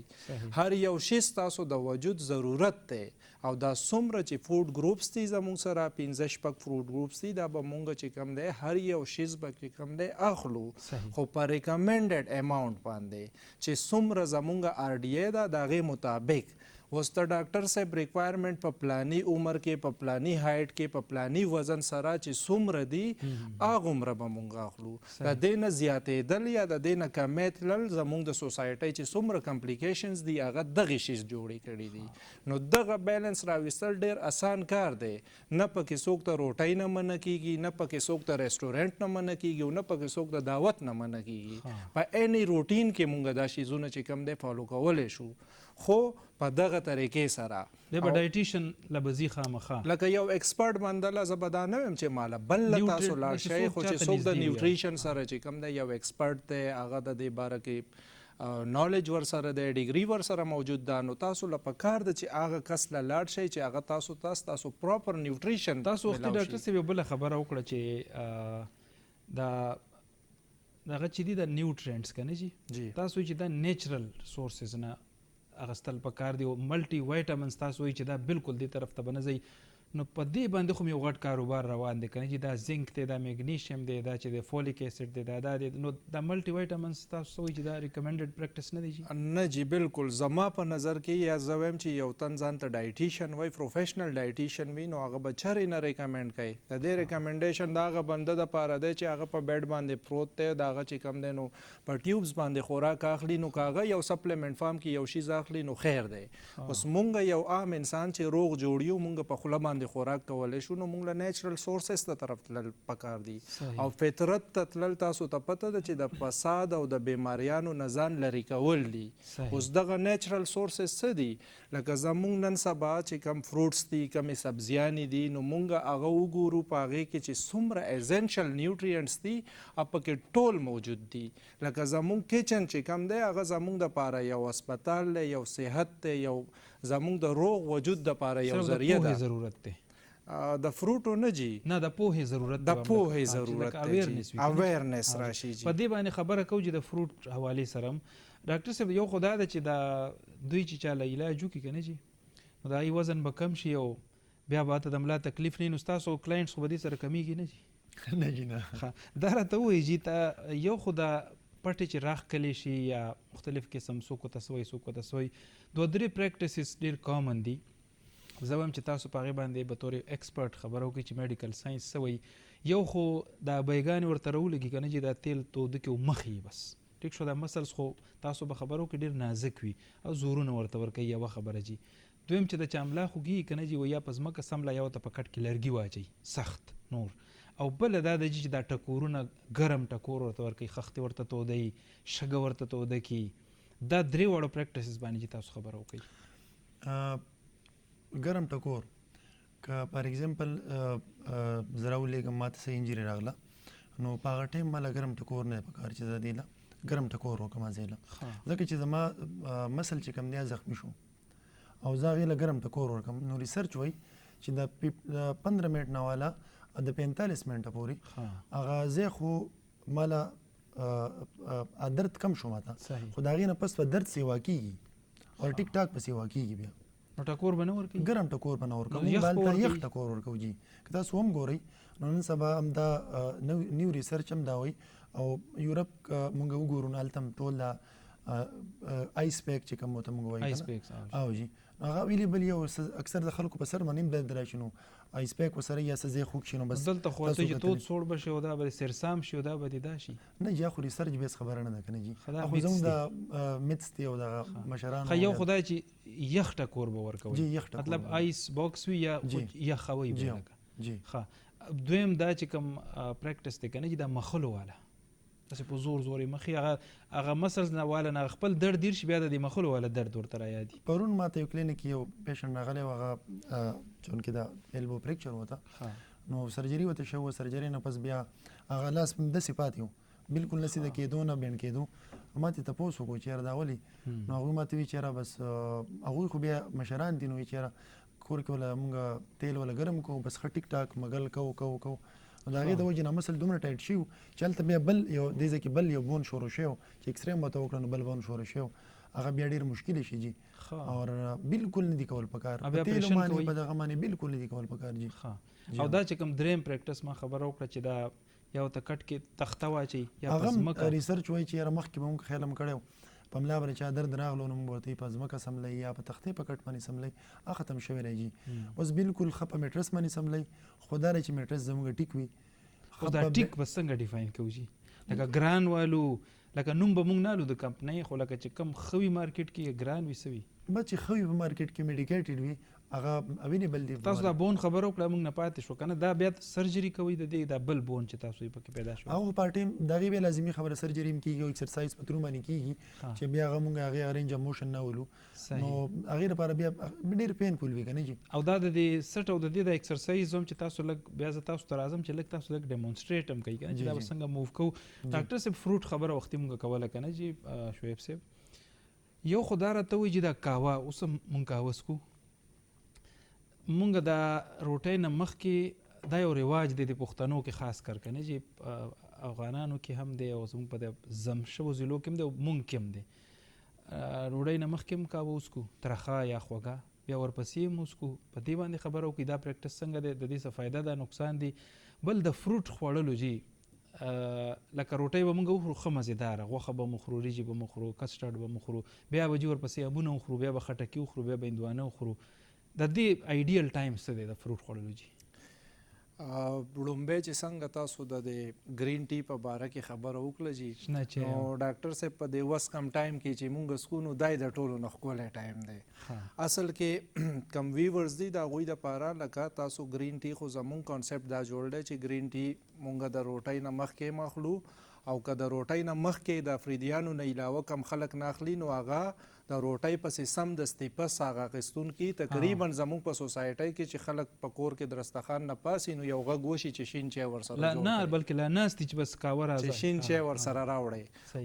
هر یو شی ستاسو د وجود ضرورت دی. او دا څومره چې فوډ ګروپس دي زموږ سره 5-6 فروټ ګروپس دي، دا به مونږ چې کوم دی هر یو شیز به چې کوم دی اخلو، خو په ریکمنډډ اماونټ باندې چې څومره زموږ ار ډي ای ده د هغې مطابق. اوس د ډاکټر صاحب ریکوایرمنټ په پلانی عمر کې، په پلانی هایټ کې، په پلانی وزن سره چې څومره دي هغومره به مونږ اخلو. د دې نه زیاتېدل یا د دې نه کمی تلل زمونږ د سوسایټۍ چې څومره کمپلیکیشنز دي هغه دغې شیز جوړې کړي دي. نو دغه بیلنس راوستل ډېر اسان کار دی. نه پکې څوک ته روټۍ نه منع کېږي، نه پکې څوک ته رستورانټ نه منع کېږي، او نه پکې څوک ته دعوت نه منع کېږي. په اینی روټین کې مونږ دا شیزونه چې کوم دی فالو کولی شو، خو په دغه طریقې سره. دی به ډایټیشن له به ځي خامخا. لکه یو ایکسپرټ بنده له زه به دا نه وایم چې ماله بل له تاسو لاړ شئ، خو چې څوک د نیوټریشن سره چې کوم دی یو ایکسپرټ دی، هغه د دې باره کې نالج ورسره دی، ډیګري ورسره موجود ده، نو تاسو له پکار ده چې هغه کس له لاړ شئ چې هغه تاسو ته ستاسو پراپر نیوټریشن تاسو وختي ملاو ډاکټر شي. صاحب یو بله خبره وکړه چې دا دغه چې دي د نیوټرینټس که نه جي؟ تاسو چې دا نیچرل سورسز نه اغستل پکار دی، او ملټي وایټامنز تاسو وایي چې دا بالکل دې طرف ته به نه ځئ، نو په دې باندې خو یو غټ کاروبار روان دی که نه چې دا زنک دی، دا میګنیشیم دی، دا چې دی فولیک اسید دی، دا دا دی، نو دا ملټي وایټامنز تاسو وایي چې دا ریکمنډډ پریکټس نه دی جی؟ نه جی بالکل. زما په نظر کې یا زه وایم چې یو تن ځان ته ډایټیشن وای، پروفیشنل ډایټیشن وي، نو هغه به چرې نه ریکمنډ کوي. د دې ریکمنډیشن د هغه بنده دپاره دی چې هغه په بیډ باندې پروت دی، د هغه چې کوم دی نو په ټیوبز باندې خوراک اخلي، نو که هغه یو سپلیمنټ فارم کې یو شیز اخلي نو خیر دی. اوس مونږ یو عام انسان چې روغ جوړ یو، مونږ په خوله باندې خوراک کولی شو، نو مونږ له نیچرل سورسز ته طرف تلل پکار دي. او فطرت ته تلل تاسو ته پته ده چې د فساد او د بیماریانو نه ځان لرې کول دي. اوس دغه نیچرل سورسز څه دي؟ لکه زمونږ نن سبا چې کم فروټس دي، کمې سبزیانې دي، نو مونږ هغه وګورو په هغې کې چې څومره ایسنشل نیوټرینټس دي هغه پکې ټول موجود دي. لکه زمونږ کچن چې کم دی هغه زمونږ دپاره یو هسپتال دی، یو صحت دی، یو زمونږ د روغ وجود د پاره یو صرف د ذریعه پوهې ده. ضرورت دی. د فروټو نه جی. نه د پوهې ضرورت د پوهې ضرورت دی جی. اویرنس راشي جی. په دې باندې خبره کوو چې د فروټ حوالې سره هم ډاکټر صاحب یو خو دا ده چې دا دوی چې چاله علاج وکړي که نه جي نو د هغوی وزن به کم شي او بیا به ورته د ملا تکلیف نه وي، نو ستاسو کلاینټس خو به دې سره کمیږي نه جي؟ نه جی نه. ښه دا راته ووایي جي تا یو خو دا پټې چې راښکلې شي یا مختلف قسم څوک ورته څه وایي څوک ورته څه وایي، دوه درې پریکټسز ډېر کامن دي، زه وایم چې تاسو په هغې باندې به طور یو ایکسپرټ خبره وکړئ چې میډیکل ساينس څه وایي. یو خو دا بیګانې ورته راولګي که نه چې دا تیل تود کړي او مخ یې بس ټیک شو، دا مسلز خو تاسو به خبره وکړئ ډېر نازک وي او زورونه ورته ورکوي یوه خبره جي. دویم چې د چا ملا خوږېږي که نه جي وایي یا په ځمکه سمله یا ورته په کټ کې لرګي واچوي سخت نور، او بله دا ده جي چې دا ټکورونه ګرم ټکور ورته ورکوي، خښتې ورته تودوي، شګه ورته توده کړي، دا درې واړو پریکټسز باندې چې تاسو خبره وکړئ. ګرم ټکور که فار ایگزامپل زه راولېږم ماته څه انجري راغله نو په هغه ټایم ماله ګرم ټکور نه دی پکار چې زه دې له ګرم ټکور وکړم ځای له، ځکه چې زما مسل چې کوم دی زخمي شو او زه هغې له ګرم ټکور ورکړم نو ریسرچ وایي چې د 15 منټ نه والا د 45 منټه پورې هغه ځای خو ماله درد کم شو ماته، خو د هغې نه پس به درد سیوا کېږي او ټیک ټاک به سیوا کېږي بیا. نو ټکور به نه ورکوي؟ ګرم ټکور به نه ورکوو، یخ به هلته ورکوي؟ یخ ټکور ورکوو جي. که تاسو هم ګورئ نو نن سبا هم دا نیو ریسرچ هم دا وایي او یورپ که موږ وګورو نو هلته هم ټول دا آیس پیک چې کوم ورته موږ وایو آیس که نه؟ پیکس، او جي هغه اویلیبل یو اکثر د خلکو په سر باندې هم درد راشي نو آیس پیک ورسره یا څه ځای خوږ شي نو بس دلته خو تاسو ته چې کتلی. تود سوړ به شي او دا به سرسام شي او دا به دې دا شي. نه جي، خو ریسرچ بیس خبره نه ده که نه جي. ښه، دا خو میتس زموږ دی. دا میتس دی او دغه مشرانو ښه، یو یا خو دا چې یخ ټکور به ورکوي. جي، یخ ټکور مطلب به ورکوي. آیس باکس وي یا جي. یخوي به جي، لکه. جي. ښه، دویم دا چې کوم پریکټس دی که نه چې دا مخلو والا داسې په زور زور یې مخې هغه هغه مسلز نه والا نه خپل درد ډېر شي بیا د دې مخلو والا درد ورته رایادي. پرون ماته یو کلینیک کې یو پیشنټ راغلی و، هغه چونکې دا ایلبو فریکچر ورته نو سرجري ورته شوې وه، سرجري نه پس بیا هغه لاس داسې پاتې و، بالکل نه سیده کېدو نه بند کېدو. ما ترې تپوس وکړو چې یاره دا ولې؟ نو هغوی ما ته وویل چې یاره بس هغوی خو بیا مشران دي، نو وایي چې یاره کور کې وله موږ تیل وله ګرم کړو بس ښه ټیک ټاک مګل کوو کوو کوو. نو د هغې د وجې نه مسل دومره ټایټ شوي وو چې هلته بیا بل یو دې ځای کې بل یو بون شروع شوی و چې ایکسرې هم ورته وکړه نو بل بون شروع شوی و، هغه بیا ډېر مشکل شي جي. اور بالکل نه دي کول پکار، او بیا په تیلو اپریشن باندې کوي؟ په دغه باندې بالکل نه دي کول پکار جي. جي. او دا چې کوم دریم پریکټس ما خبره وکړه چې دا یا ورته کټ کې تخته واچوي یا په هغه هم ځمکه. ریسرچ وایي چې یاره مخکې به موږ خیال هم کړی و په ملا باندې چا درد راغلو نو موږ ورته په ځمکه سملوي یا په تختې په کټ باندې سملوي، هغه ختم شوی دی جي. اوس بالکل ښه په میټرس باندې سملوي، خو دا دی چې میټرس زموږ ټیک وي. ښه اوس دا په ټیک به څنګه ډیفاین کوو جي؟ لکه ګران والو، لکه نوم به موږ نه الو د کمپنۍ، خو لکه چې کم ښه وي مارکیټ کې ګران وي څه وي؟ بس چې ښه وي په مارکیټ کې میډیکیټډ وي هغه اویلیبل دی. تاسو دا بون خبره وکړه موږ نه پاتې شو که نه، دا بیا سرجري کوئ د دې دا بل بون چې تاسو یې پکې پیدا شو؟ هغه په ټایم د هغې بیا لازمي خبره سرجري هم کېږي او ایکسرسایز په ترو باندې کېږي چې بیا هغه موږ هغې رینج اف موشن نه ولو، نو هغې لپاره بیا ډېر پینفول وي که نه جي. او دا د دې سټ او د دې د ایکسرسایز هم چې تاسو لږ بیا زه تاسو ته راځم چې لږ تاسو لږ ډیمونسټریټ هم کوئ که نه چې دا به څنګه موو کوو. ډاکټر صاحب فروټ خبره وختي موږ کوله که نه جي شعیب صاحب، یو خو دا راته وایي چې دا قهوه اوس هم موږ قهوه څښو، موږ دا روټۍ نه مخکې دا یو رواج دی د پښتنو کې خاص کر که نه چې افغانانو کې هم دی او زموږ په د زم شوو ضلعو کې هم دی او موږ کې هم دی، ډوډۍ نه مخکې هم قهوه وڅښو ترخه یا خوږه، بیا ورپسې هم وڅښو. په دې باندې خبره وکړي دا پریکټس څنګه دی، د دې څه فایده ده نقصان دی. بل د فروټ خوړلو جي، لکه روټۍ به موږ وخورو ښه مزېداره، غوښه به مو خورو، وریجې به مو خورو، کسټرډ به مو خورو، بیا به جي ورپسې امونه وخورو، بیا به خټکي وخورو، بیا به هندوانه وخورو. د دې ایډیل ټایم څه دی د فروټ خوړلو جي؟ وړومبی چې څنګه تاسو د دې ګرین ټي په باره کې خبره وکړه جي، شنه چای. نو ډاکټر صاحب په دې وس کم ټایم کې چې مونږ څښو نو دا یې د ټولو نه ښکلی ټایم دی. اصل کې کم ویورز دي د هغوی دپاره، لکه تاسو ګرین ټي خو زمونږ کانسپټ دا جوړ دی چې ګرین ټي مونږ د روټۍ نه مخکې هم اخلو، او که د روټۍ نه مخکې د افریدیانو نه علاوه کم خلک نه اخلي نو هغه د روټۍ پسې سمدستي پس هغه اخیستونکي تقریباً زموږ په سوسایټۍ کې چې خلک په کور کې درستخان نه پاسي نو یو غږ وشي چې شین چای ورسره جوړ نه، کړي. بلکې لا ناست دي چې بس قهوه راځه. چې شین چای ورسره راوړی.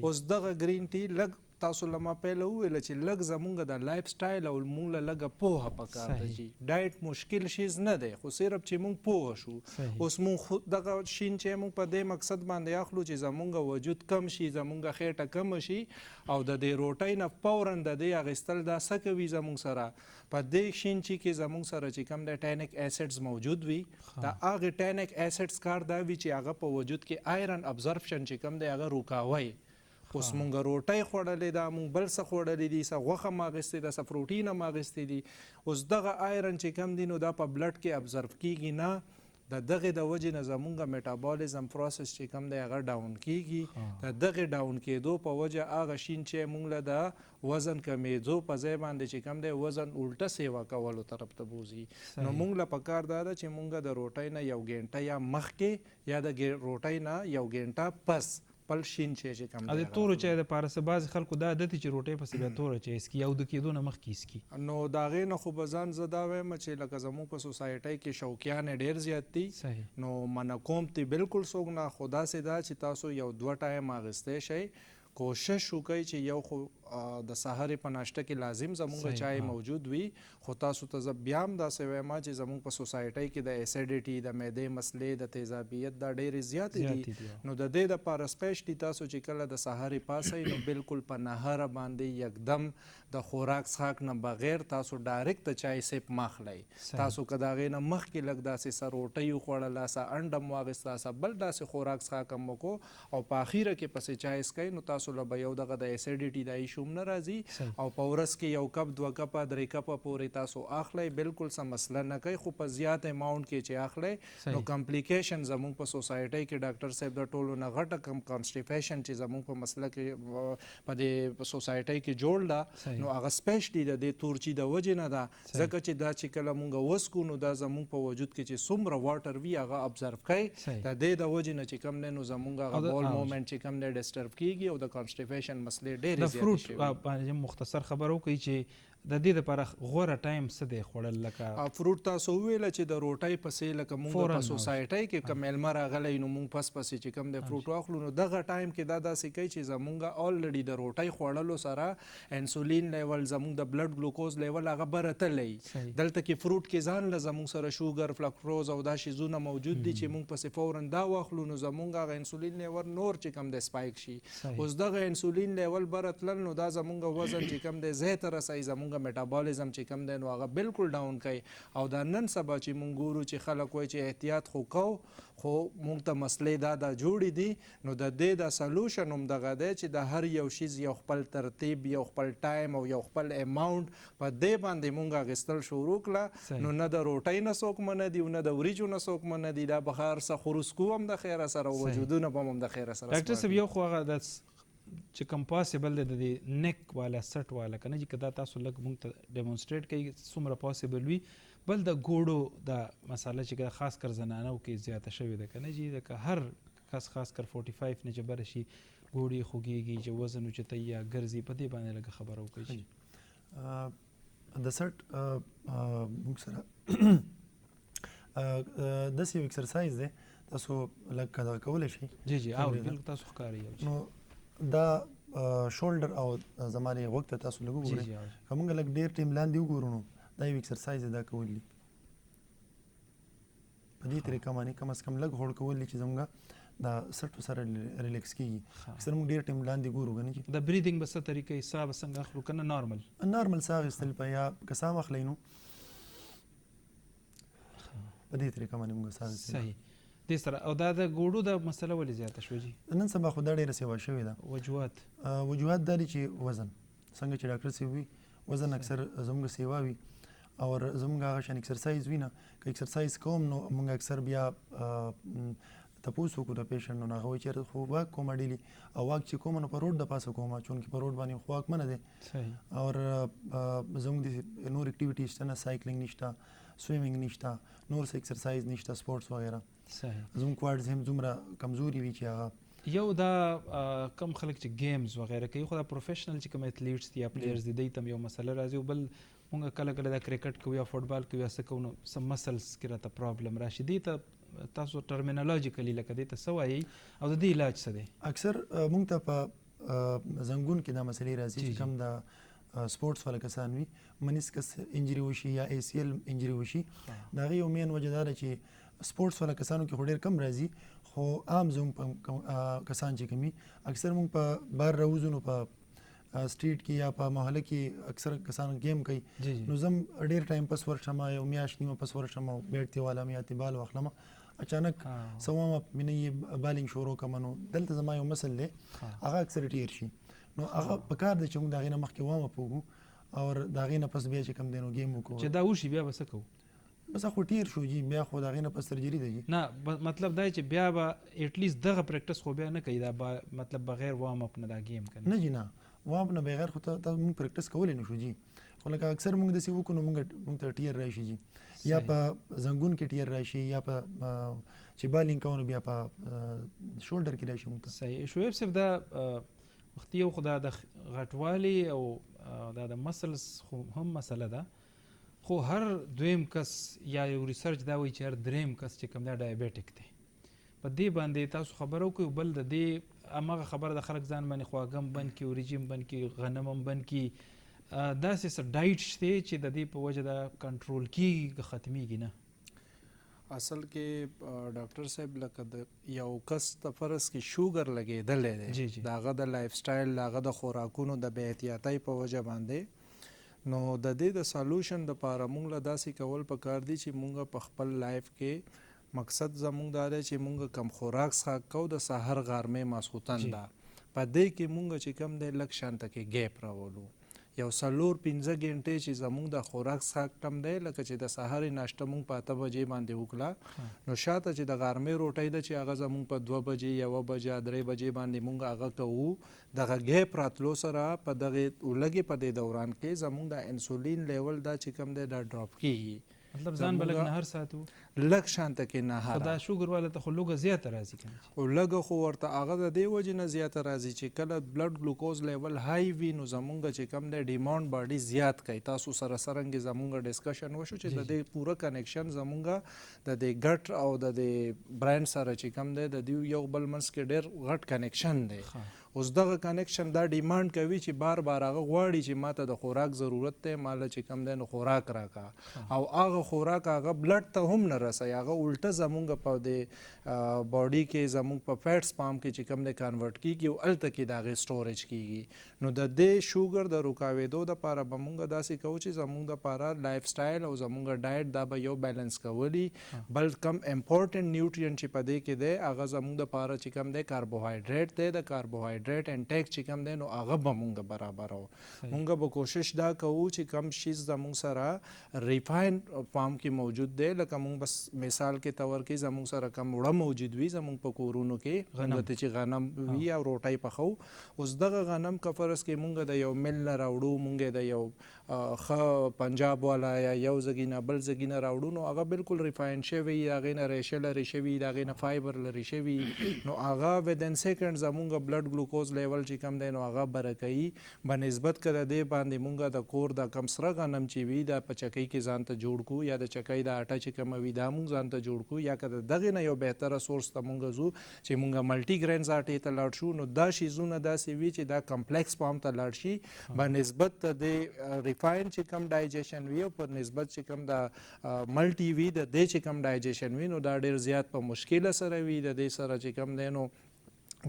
اوس دغه ګرین ټي لږ تاسو له ما پهله وویل چې لږ زمونږ د لایف سټایل او مونږ له لږه پوهه پکار ده چې ډایټ مشکل شیز نه دی، خو صرف چې مونږ پوه شو. اوس مونږ دغه شین چای مونږ په دې مقصد باندې اخلو چې زمونږ وجود کم شي، زمونږ خېټه کم شي، او د دې روټۍ نه فوراً د دې اخیستل دا څه کوي زمونږ سره؟ په دې شین چای کې زمونږ سره چې کوم د ټینک اسیډز موجود وي، د هغې ټینک اسیډز کار دا وي چې هغه په وجود کې آیرن ابزرپشن چې کوم دی هغه روکاوي. اوس مونږ روټۍ خوړلې ده، مونږ بل څه خوړلې دي، څه غوښه مو اخیستې ده، څه پروټین هم اخیستې دي. اوس دغه آیرن چې کوم دي نو دا په بلډ کې ابزرو کیږي نه، د دغې د وجې نه زمونږ میټابولیزم پروسس چې کوم دی هغه ډاون کیږي. د دغې ډاون کېدو په وجه هغه شین چای مونږ له د وزن کمېدو په ځای باندې چې کوم دی وزن الټه سیوا کولو طرف ته بوځي. نو مونږ له پکار دا ده چې مونږ د روټۍ نه یو ګنټه یا مخکې یا د روټۍ نه یو ګنټه پس خپل شین چای چې کوم دی. د تورو چای دپاره څه، بعضې خلکو دا عادت وي چې روټۍ پسې بیا توره چای څکي یا اوده کېدو نه مخکې یې څکي. نو د هغې نه خو به ځان زه دا وایم چې لکه زموږ په سوسایټۍ کې شوقیان یې ډېر زیات دي، نو منع کوم ترې بالکل څوک نه، خو داسې ده چې تاسو یو دوه ټایم اخیستی شئ. کوشش وکړئ چې یو خو د سحرې په ناشته کې لازم زموږ چای موجود وي، خو تاسو ته زه بیا هم داسې وایم چې زموږ په سوسایټۍ کې د اسیډیټي، د معدې مسلې، د تیزابیت دا ډېرې زیاتې دي. نو د دې دپاره سپیشلی تاسو چې کله د سحرې پاڅئ نو بالکل په نهره باندې یکدم د خوراک څښاک نه بغیر تاسو ډایرکټ د چای سیپ مه اخلئ. تاسو که د هغې نه مخکې لږ داسې څه روټۍ وخوړله، څه انډه مو واخیسته، څه بل داسې خوراک څښاک هم وکړو او په اخیره کې پسې چای څکئ، نو تاسو له به یو دغه د اسیډیټي دا ایشو هم نه راځي. او په ورځ کې یو کپ، دوه کپه، درې کپه پورې تاسو اخلئ، بالکل څه مسله نه کوي، خو په زیات اماونټ کې چې اخلئ نو کمپلیکیشن زموږ په سوسایټۍ کې ډاکټر صاحب د ټولو نه غټه کم کانسټیپیشن چې زموږ په مسله کې په دې سوسایټۍ کې جوړ ده، نو هغه سپیشلی د دې تورچي د وجې نه ده، ځکه چې دا چې کله مونږ وڅکو نو دا زموږ په وجود کې چې څومره واټر وي هغه ابزرو کوي. د دې د وجې نه چې کوم دی نو زموږ هغه بول موومنټ چې کوم دی ډسټرب کیږي او د کانسټیپیشن مسلې ډېرې زیاتې شوي. د فروټ باندې مختصر خبره وکړئ چې د دې لپاره غوره ټایم څه دی خوړل؟ لکه فروټ تاسو وویل چې د روټۍ پسې لکه مونږ په سوسایټۍ کې که میلمه راغلی نو مونږ پس پسې چې کوم دی فروټ واخلو، نو دغه ټایم کې دا داسې کوي چې زمونږ الریډي د روټۍ خوړلو سره انسولین لیول، زمونږ د بلډ ګلوکوز لیول هغه بره تللی. دلته کې فروټ کې ځان له زمونږ سره شوګر، فلکټوز او دا شیزونه موجود دي چې مونږ پسې فوراً دا واخلو نو زمونږ هغه انسولین لیول نور چې کوم دی سپایک شي. اوس دغه انسولین لیول بره تلل نو دا زمونږ وزن چې کوم دی ځای ته رسوي، زمونږ میټابولیزم چې کوم دی نو هغه بالکل ډاون کوي. او دا نن سبا چې مونږ ګورو چې خلک وایي چې احتیاط خو کو، خو مونږ ته مسلې دا دا جوړې دي، نو د دې دا سلوشن هم دغه دی چې د هر یو شیز یو خپل ترتیب، یو خپل ټایم او یو خپل اماونټ په دې باندې مونږ اخیستل شروع کړه، نو نه د روټۍ نه څوک منع دي او نه د وریجو نه څوک منع دي، دا به هر څه خورو څکو هم د خیره سره او وجودونه به هم د خیره سره. ډاکټر صاحب یو خو هغه د چې کوم پاسیبل دی د دې نیک والا سټ والا که نه چې که دا تاسو لږ مونږ ته ډیمونسټریټ کوي څومره پاسیبل وي. بل د ګوړو دا مسله چې که خاص کر زنانو کې زیاته شوې ده که نه چې لکه هر کس خاص کر 45 نه چې بره شي ګوړې خوږېږي چې وزن اوچتوي یا ګرځي، په دې باندې لږه خبره وکړئ. د سټ موږ سره داسې یو اکسرسایز دی، تاسو لږ دغه کولی شئ. جی جی، او بالکل تاسو ښکاري یو. نو دا شولډر او زما دې غوږ ته تاسو لږ وګورئ، که موږ لږ ډېر ټایم لاندې وګورو نو دا یو اکسرسایز دی، دا کول دي په دې طریقه باندې کم از کم لږ هولډ کول دي چې زموږ دا سټو سره ریلیکس کیږي. اکثر موږ ډېر ټایم لاندې ګورو که نه چې د بریدینګ به څه طریقه وي، ساه به څنګه اخلو که نه نارمل؟ نارمل ساه اخیستل په یا که ساه واخلئ نو په دې طریقه باندې موږ ساه اخیستل. صحیح دې سره. او دا د ګوړو دا مسله ولې زیاته شوه جی؟ نن سبا خو دا ډېره سیوا شوې ده. وجوهات؟ وجوهات دا دي چې وزن څنګه چې ډاکټر صاحب وي وزن اکثر زموږ سیوا وي او زموږ هغه شان اکسرسایز وي نه، که اکسرسایز کوم نو موږ اکثر بیا تپوس وکړو د پیشنټ، نو هغه وایي چې یاره خو واک کوم ډیلي، او واک چې کوم نو په روډ د پاسه کوم، چونکې په روډ باندې خو واک منه دی. او زموږ داسې نور اکټیویټي شته نه، سایکلینګ نشته، سویمینګ نشته، نور څه اکسرسایز نشته، سپورټس وغیره. زموږ کوارډز هم دومره کمزوري وي چې هغه یو دا کم خلک چې گیمز وغیره کوي، خو دا پروفیشنل چې کوم اتلیټس دي یا پلیئرز دي دوی ته هم یو مسله راځي. او بل مونږ کله کله دا کرکټ کوو یا فوټبال کوو یا څه کوو نو څه مسلز کې راته پرابلم راشي، دې ته تاسو ټرمینالوجیکلی لکه دې ته څه وایئ او د دې علاج څه دی؟ اکثر مونږ ته په زنګون کې دا مسلې راځي چې کوم د سپورټس والا کسان وي، منیسکس انجری وشي یا ای سی ال انجری وشي، د هغې یو مین وجه دا ده چې سپورټس والا کسانو کې خو ډېر کم راځي، خو عام زموږ کسان چې کوم وي اکثر موږ په بار راوځو نو په سټریټ کې یا په محله کې اکثر کسان گیم کوي، نو زم ډیر ټایم پس ورشم، یو میاشت نیمه پس ورشم او بیټ تی والم یا تی بال واخلم، اچانک سوام مینه یې بالینګ شروع کوم، نو دلته زما یو مسل دی هغه اکثر ټیر شي. نو هغه په کار دی چې موږ د هغې نه مخکې وام پوهو او د هغې نه پس بیا چې کوم دی نو گیم وکړو. چې دا وشي بیا به څه کوو؟ بس خو ټیر شو جی، بیا خو د هغې نه پس سرجري ده جی. نه مطلب دا چې بیا به اټلیست دغه پریکټس خو بیا نه کوي، دا مطلب بغیر وارم اپ نه دا گیم کنه؟ نه جی نه، وارم نه بغیر خو ته موږ پریکټس کولی نه شو جی. خو لکه اکثر موږ داسې وکړو نو موږ ته ټیر راشي جی، یا په زنګون کې ټیر راشي یا په چې بالینګ کوو نو بیا په شولډر کې راشي موږ ته. صحیح. شعیب صاحب دا وختي یو خو دا د غټوالي او دا د مسلز خو هم مسله ده، خو هر دویم کس یا یو ریسرچ دا وایي چې هر دریم کس چې کوم دا ډایابیټیک دی، په دې باندې تاسو خبره وکړئ. بل د دې هماغه خبره د خلک ځان باندې خواږه هم بند کړي، وريجې هم بند کړي، غنم هم بند کړي، داسې څه ډایټ شته چې د دې په وجه دا کنټرول کیږي که ختمیږي نه؟ اصل کې ډاکټر صاحب لکه د یو کس ته فرض کې شوګر لګېدلی دی، د هغه د لایف سټایل، د هغه د خوراکونو د بې احتیاطۍ په وجه باندې، نو د دې د سولوشن دپاره موږ له داسې کول پکار دي چې موږ په خپل لایف کې مقصد زموږ دا دی چې موږ کم خوراک څښاک کوو، د سحر غرمې ماسخوتن ده، په دې کې موږ چې کوم دی لږ شانته کې ګیپ راولو، یو 4-5 ګنټې چې زموږ د خوراک څښاک کم دی، لکه چې د سحر ناشته موږ په 8 بجې باندې وکړه، نو شاته چې د غرمې روټۍ ده چې هغه زموږ په 2 بجې، 1 بجه، 3 بجې باندې موږ هغه کوو، دغه ګیپ راتلو سره په دغې ولږې په دې دوران کې زموږ د انسولین لیول دا چې کوم دی دا ډراپ کیږي. مطلب ځان به لږ نهر ساتو، لږ شانته کې نهر. خو دا شوګر والا ته خو لوږه زیاته راځي که نه؟ خو لږه خو ورته هغه د دې وجې نه زیاته راځي چې کله بلډ ګلوکوز لیول های وي نو زمونږ چې کوم دی ډیمانډ باډي زیات کوي. تاسو سره څرنګه زمونږ ډسکشن وشو چې د دې پوره کنیکشن زمونږ د دې ګټ او د دې برین سره چې کوم دی د دې یو بل منځ کې ډېر غټ کنیکشن دی. اوس دغه کنیکشن دا ډیمانډ کوي چې بار بار هغه غواړي چې ماته د خوراک ضرورت دی، ماله چې کوم دی نو خوراک راکا، او هغه خوراک هغه بلډ ته هم نه رسوي، هغه الټه زمونږ په دې باډي کې زمونږ په فیټس پام کې چې کوم دی کانورټ کیږي او هلته کې د هغې سټوریج کیږي. نو د دې شوګر د روکاوېدو دپاره به مونږ داسې کوو چې زمونږ دپاره لایف سټایل او زمونږ ډایټ دا به یو بیلنس کولی، بل کم امپورټنټ نیوټرینټ چې په دې کې دی هغه زمونږ دپاره چې کوم دی کاربوهایډریټ دی، د کاربوهایډریټ انټیک چې کوم دی نو هغه به مونږ برابرو. مونږ به کوشش دا کوو چې کم شیز زمونږ سره ریفاین فارم کې موجود دی، لکه مونږ بس مثال کې تور کې زمونږ سره کم وړه موجود وي زمونږ په کورونو کې، مونږ ته چې غنم وي او روټۍ پخو، اوس دغه غنم که فرض کې مونږ د یو مل نه راوړو، مونږ د یو ښه پنجاب والا یا یو ځګي نه بل ځګي نه راوړو، نو هغه بالکل ریفاین شوی، د هغې نه ریشه لرې شوي، د هغې نه فایبر لرې شوي، نو هغه ودین سیکنډ زمونږ بلډ ګلوکوز لیول چې کوم دی نو هغه بره کوي. به نسبت که د دې باندې مونږ د کور د کم سره غنم چې وي دا په چکۍ کې ځان ته جوړ کړو، یا د چکۍ د آټه چې کومه وي دا مونږ ځان ته جوړ کړو، یا که د دغې نه یو بهتره سورس ته مونږ ځو چې مونږ ملټي ګرینز آټې ته لاړ شو، نو دا شیزونه داسې وي چې دا کمپلیکس فارم ته لاړ شي، به نسبت د دې ریفاین چې کوم ډایجیشن وي او پر نسبت چې کوم د ملټي وي د دې چې کوم ډایجیشن وي نو دا ډېر زیات په مشکله سره وي، د دې سره چې کوم دی نو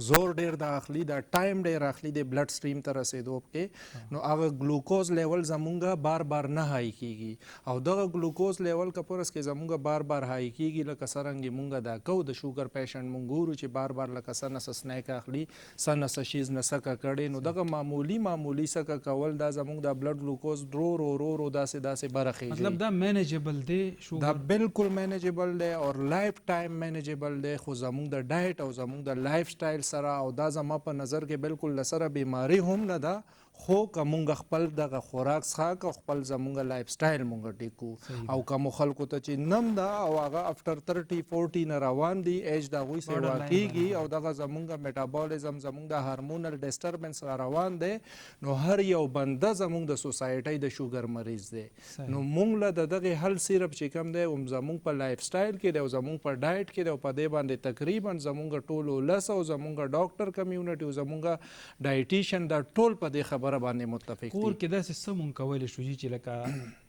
زور ډېر دا اخلي، دا ټایم ډېر اخلي د بلډ سټریم ته رسېدو کې، نو هغه ګلوکوز لیول زمونږ بار بار نه های کیږي، او دغه ګلوکوز لیول که فرض کې زمونږ بار بار های کیږي، لکه څرنګه مونږ دا کوو د شوګر پیشنټ مونږ ګورو چې بار بار لکه څه نه څه سنیک اخلي، څه نه څه شیز نه سکه کړي، نو دغه معمولي معمولي سکه کول دا زمونږ د بلډ ګلوکوز درو رو رو رو داسې داسې بره خېژي. مطلب دا مینیجبل دی شوګر؟ دا بالکل مینیجبل دی او لایف ټایم مینیجبل دی، خو زمونږ د ډایټ او زمونږ د لایف سټایل سره، او دا زما په نظر کې بالکل له سره بیماری هم نه ده، خو که مونږ خپل دغه خوراک څښاک او خپل زمونږ لایف سټایل مونږ ټیک کو او کومو خلکو ته چې نم ده او هغه افټر 30 40 نه روان دي، ایج د هغوی سیوا کیږي او دغه زمونږ میټابولیزم، زمونږ د هارمونل ډسټربنس را روان دی، نو هر یو بنده زمونږ د سوسایټۍ د شوګر مریض دی. نو مونږ له د دغې حل صرف چې کوم دی هم زمونږ په لایف سټایل کې دی او زمونږ په ډایټ کې دی، او په دې باندې تقریبا زمونږ ټول ولس او زمونږ ډاکټر کمیونټي او زمونږ ډایټیشن دا ټول په دې خبره باندې متفق کور دي. کې داسې څه مونږ کولی شو جي چې لکه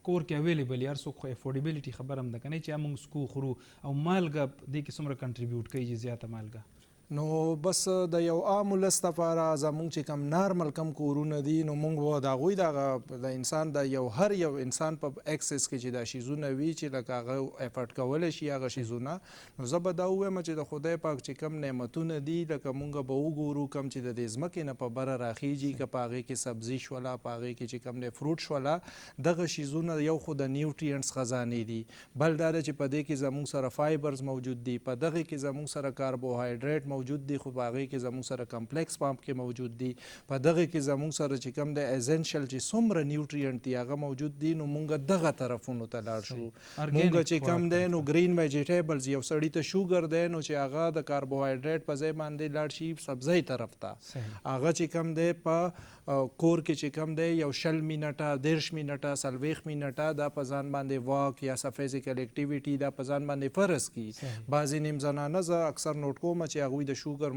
کور کې اویلیبل وي، هر څوک خو افورډیبیلیټي خبره هم ده کنه، چې مونږ څکو خورو او مالګه دې کې څومره کنټریبیوټ کوي چې زیاته مالګه؟ نو بس د یو عام ولس لپاره زمونږ چې کوم نارمل کوم کورونه دي، نو مونږ به د هغوی دغه د انسان د یو هر یو انسان په اکسس کې چې دا شیزونه وي چې لکه هغه افورډ کولی شي هغه شیزونه، نو زه به دا ووایم چې د خدای پاک چې کوم نعمتونه دي لکه مونږ به وګورو کوم چې د دې ځمکې نه په بره راخیږي، که په هغې کې سبزي شوله، په هغې کې چې کوم دی فروټ شوله، دغه شیزونه یو خو د نیوټرینټس خزانې دي، بل دا ده چې په دې کې زمونږ سره فایبرز موجود دي، په دغې کې زمونږ سره کاربوهایډریټ موجود دي، خو په هغې کې زمونږ سره کمپلیکس فارم کې موجود دي، په دغې کې زمونږ سره چې کوم د ایسنشل چې څومره نیوټرینټ دي هغه موجود دي. نو مونږ دغه طرفونو ته لاړ شو. مونږ چې کوم دی نو ګرین ویجیټیبلز، یو سړي ته شوګر دی نو چې هغه د کاربوهایډریټ په ځای باندې لاړ شي سبزۍ طرف ته، هغه چې کوم دی په کور کې چې کوم دی یو 20 منټه، 30 منټه، 40 منټه دا په ځان باندې واک یا څه فزیکل اکټیویټي دا په ځان باندې فرض کړي. بعضې نیم زنانه زه اکثر نوټ کوم چې هغوی د شوګر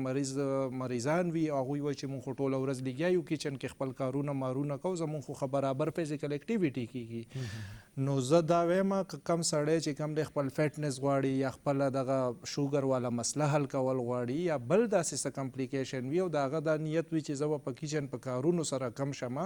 مریضان وي، هغوی وایي چې مونږ خو ټوله ورځ لګیا یو کچن کې خپل کارونه مارونه کوو، زمونږ خو ښه برابر فزیکل اکټیویټي کیږي. نو زه دا وایم که کم سړی چې کم دی خپل فټنس غواړي یا خپله دغه شوګر والا مسله حل کول غواړي یا بل داسې څه کمپلیکیشن وي او د هغه دا نیت وي چې زه به په کچن په کارونو سره کم شم،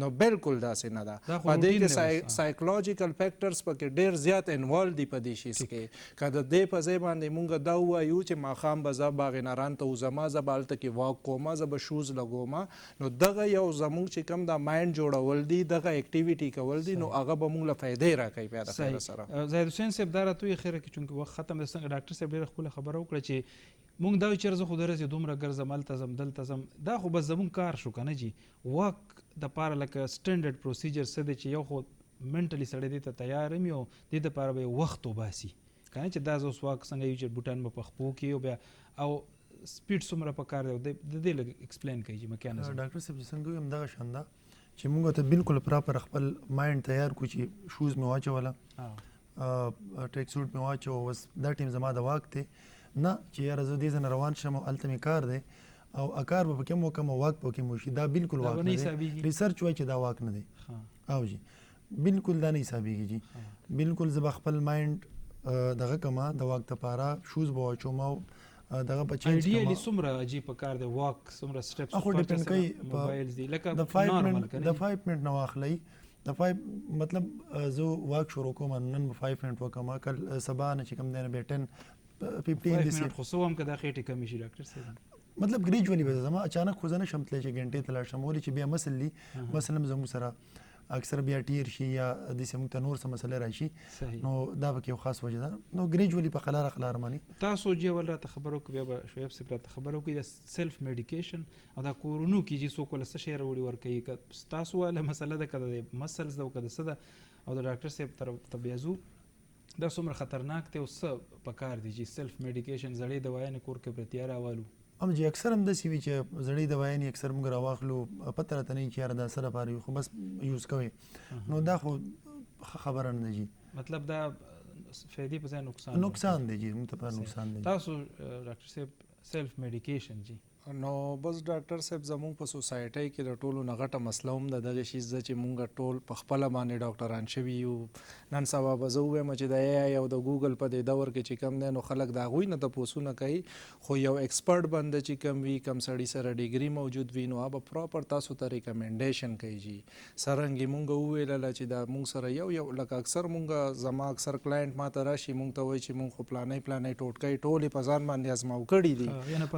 نو بالکل داسې نه ده. په دې کې سایکولوژیکل فیکټرز پکې ډېر زیات انوالو دي په دې شیز کې. که د دې په ځای باندې مونږ دا ووایو چې ماښام به زه باغ ناران ته وځم، زه به هلته کې واک کوم، زه به شوز لګوم، نو دغه یو زمونږ چې کوم دا مایند جوړول دي، دغه اکټیویټي کول دي، نو هغه به مونږ له فایدې راکوي بیا د خیره سره. زاهد حسین صاحب دا راته ووایي خیره کې چونکې وخت ختم دی، څنګه ډاکټر صاحب ډېره ښکلې خبره وکړه چې مونږ دا وایو چېرې زه خو د ورځې دومره ګرځم، هلته ځم دلته ځم، دا خو بس زمونږ کار شو که نه جي. واک دپاره لکه سټنډرډ پروسیجر څه دی چې یو خو منټلي سړی دې ته تیار هم وي او دې دپاره به یې وخت وباسي که نه، چې دا زه اوس واک څنګه یو چې بوټان به په خپو کې او بیا او سپیډ څومره په کار دی، او د دې لږ ایکسپلین کوي چې میکانیزم. ډاکټر صاحب چې څنګه ویم دغه شان ده چې موږ ته بالکل پراپر خپل مایند تیار کړو چې شوز مې واچوله، ټریک سوټ مې واچوه، اوس دا ټیم زما د واک دی، نه چې یاره زه دې ځای نه روان شم او هلته مې کار دی او کار به پکې هم وکړم او واک به پکې هم وشي، دا بالکل واک نه دی. ریسرچ وایي چې دا واک نه دی. او جی بالکل دا نه حسابېږي جی. بالکل زه به خپل مایند دغه کوم د واک دپاره شوز به واچوم او دغه په چینج کوم. ایډیلی څومره عجیب په کار دی واک، څومره سټیپس خو ډیپند کوي موبایلز دي لکه د 5 منټ، د 5 منټ نه واخلئ، د 5 مطلب زه واک شروع کوم نن به 5 منټ وکم، کل سبا نه چې کوم دی نه بیا 10 15 دي. خو څه وم که دا خېټې کمې شي ډاکټر صاحب؟ مطلب ګریجولی به زما اچانک خو زه نه شم تللی چې ګنټې ته لاړ شم، ولې چې بیا مسل دي، مسل هم زموږ سره اکثر بیا ټیر شي یا داسې موږ ته نور څه مسله راشي، نو دا پکې یو خاص وجه ده. نو ګریجولی په قلاره قلاره باندې. تاسو جی اول راته خبرو وکړو، بیا به شعیب صاحب راته خبرو وکړي. د سیلف میډیکیشن او دا کورونو کې چې څوک له څه شی راوړي ورکوي، که ستاسو واله مسله ده که د مسلز ده او که د څه ده، او د ډاکټر صاحب طرف ته بیا ځو، دا څومره خطرناک دی او څه پکار دي چې سیلف میډیکیشن زړې دوايانې کور کې پرتیا راوالو؟ هم جی اکثر هم داسې وي چې زړې دوايانې اکثر موږ راواخلو، پته راته نه وي چې یاره دا څه لپاره وي، خو بس یوز کوي، نو دا خو ښه خبره نه ده جی. مطلب دا فایدې په ځای نقصان نقصان دی جی، موږ ته په نقصان دی. تاسو ډاکټر صاحب سیلف میډیکیشن جی؟ نو بس ډاکټر صاحب زمونږ په سوسایټۍ کې د ټولو نه غټه مسله هم د دغې شیز ده چې مونږ ټول په خپله باندې ډاکټران شوي یو. نن سبا به زه ووایم چې د ای آی او د ګوګل په دې دور کې چې کوم دی نو خلک د هغوی نه تپوسونه کوي، خو یو ایکسپرټ بنده چې کوم وي، کوم سړي سره ډیګري موجود وي، نو هغه به پراپر تاسو ته ریکمنډیشن کوي جی. څرنګه مونږ وویله چې دا مونږ سره یو یو لکه اکثر مونږ زما اکثر کلاینټ ما ته راشي مونږ ته وایي چې مونږ خو پلانۍ پلانۍ ټوټکۍ ټولې په ځان باندې ازماو کړي دي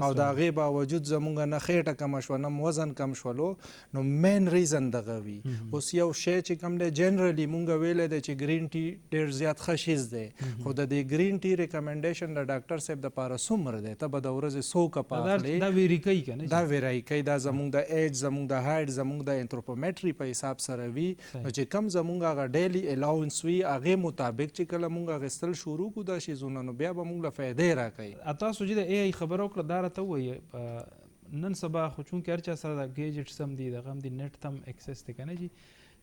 او د هغې باوجود وجود زمونږ نه خېټه کمه شوه، نه وزن کم شولو، نو مین ریزن دغه وي. اوس یو شی چې کوم دی، جنرالي مونږ ویلی دی چې ګرین ټي ډېر زیات ښه شیز دی، خو د دې ګرین ټي ریکمنډیشن د ډاکټر صاحب دپاره څومره دی؟ ته به د ورځې څو کپه اخلې؟ دا ویری کوي که نه؟ دا ویری کوي. دا زمونږ د ایج، زمونږ د هایټ، زمونږ د انتروپومټري په حساب سره وي. نو چې کوم زمونږ هغه ډیلی الاونس وي، هغې مطابق چې کله مونږ اخیستل شروع کړو دا شیزونه، نو بیا به مونږ له فایدې راکوي. تاسو چې د ای آی خبره وکړه، دا راته ووایه، نن سبا خو چونکې هر چا سره دا ګیجټس هم دي، دغه هم دي، نت ته هم اکسس دی که نه جي،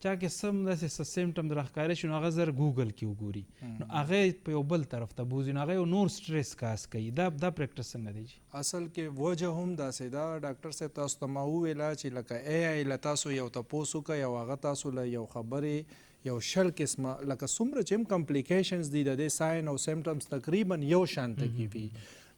چا کې سم داسې څه سیمټم راښکاره شي، نو هغه زر ګوګل کې وګوري، نو هغه په یو بل طرف ته بوځي، نو هغه یو نور سټریس کاز کوي. دا پریکټس څنګه دی جي؟ اصل کې وجه هم داسې ده ډاکټر صاحب، تاسو ته ما وویله چې لکه ای آی له تاسو یو تپوس وکړئ او هغه تاسو له یو خبرې یو 20 قسمه، لکه څومره چې هم کمپلیکیشنز دي، د دې ساین او سیمټمز تقریبا یو شان ټکي وي،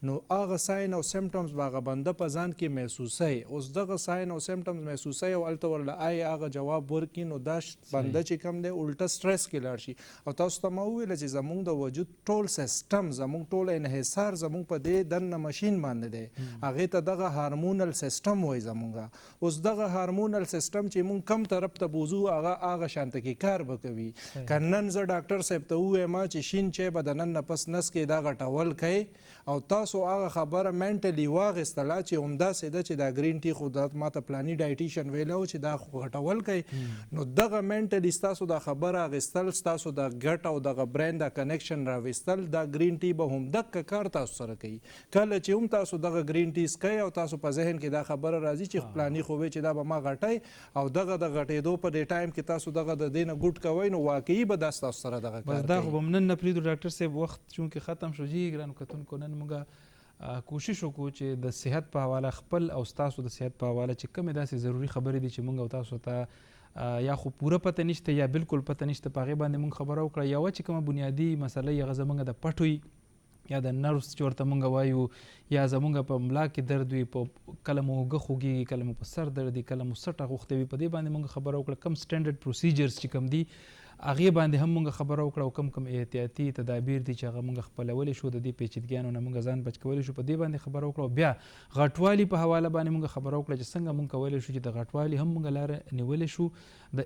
نو هغه ساین او سیمټمز به هغه بنده په ځان کې محسوسوي. اوس دغه ساین او سیمټمز محسوسوي او هلته ورله آی هغه جواب ورکړي، نو دا بنده چې کوم دی الټه سټرس کې لاړ شي. او تاسو ته ما وویله چې زمونږ د وجود ټول سیستم، زمونږ ټول انحصار زمونږ په دې دننه ماشین باندې دی، هغې ته دغه هارمونل سیستم وایي. زمونږ اوس دغه هارمونل سیستم چې مونږ کم طرف ته بوځو، هغه هغه شانته کې کار به کوي. که نن زه ډاکټر صاحب ته ووایم چې شین چای به د نن نه پس نه څکې، دا غټول کوي، او تاسو هغه خبره منټلی واغستله چې همداسې ده چې دا ګرین ټي خو دا ماته پلانی ډایټیشن ویلی و چې دا خو غټول کوي، نو دغه منټلی ستاسو دا خبره اخیستل، ستاسو د ګټ او دغه برین دا کنیکشن راوستل، دا ګرین ټي به هم دقه کار تاسو سره کوي. کله چې هم تاسو دغه ګرین ټي څکئ او تاسو په ذهن کې دا خبره راځي چې پلانی خو وی چې دا به ما غټی، او دغه د غټېدو په دې ټایم کې تاسو دغه د دې نه ګوټ کوئ، نو واقعي به دا ستاسو سره دغه کار بس دا خو کوي. به نن نه پرېږدو ډاکټر صاحب، وخت چونکې ختم شو. جي ګرانو کتونکو، نن موږ کوشش وکړو چې د صحت په حواله خپل او ستاسو د صحت په حواله چې کومې داسې ضروري خبرې دي چې موږ او تاسو ته یا خو پوره پته نشته یا بالکل پته نشته، په هغې باندې موږ خبره وکړه. یوه چې کومه بنیادي مسله یې، هغه زموږ د پټو یا د نرفس چې ورته مونږ وایو، یا زمونږ په ملا کې درد وي، په کله مو اوږه خوږېږي، کله مو په سر درد وي، کله مو سټه غوښتې وي، په دې باندې مونږ خبره وکړه. کوم سټنډرډ پروسیجرز چې کوم دي هغې باندې هم مونږ خبره وکړه، او کوم کوم احتیاطي تدابیر دي چې هغه مونږ خپلولی شو، د دې پیچیدګیانو نه مونږ ځان بچ کولی شو، په دې باندې خبره وکړه. او بیا غټوالي په حواله باندې مونږ خبره وکړه چې څنګه مونږ کولی شو چې د غټوالي هم مونږ لاره نیولی شو، د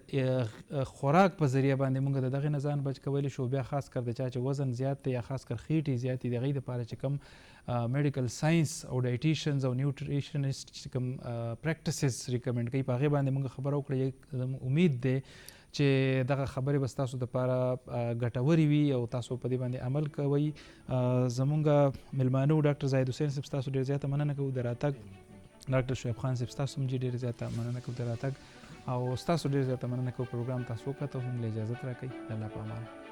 خوراک په ذریعه باندې مونږ د دغې نه ځان بچ کولی شو. بیا خاص کر د چا چې وزن زیات دی یا خاص کر خېټې زیاتې دي، هغې دپاره چې کوم میډیکل ساينس او ډایټیشنز او نیوټریشنسټ چې کوم پریکټسز ریکمنډ کوي، په هغې باندې مونږ خبره وکړه. امید دی چې دغه خبرې به ستاسو دپاره ګټورې وي او تاسو په دې باندې عمل کوئ. زمونږ مېلمانه وو ډاکټر زاهد حسین صاحب، ستاسو ډېر زیاته مننه کوو د راتګ. ډاکټر شعیب خان صاحب، ستاسو هم ډېر زیاته مننه کوو د راتګ، او ستاسو ډېر زیاته مننه کوو پروګرام تاسو وکاته. هم له اجازت راکړئ، د الله په امان.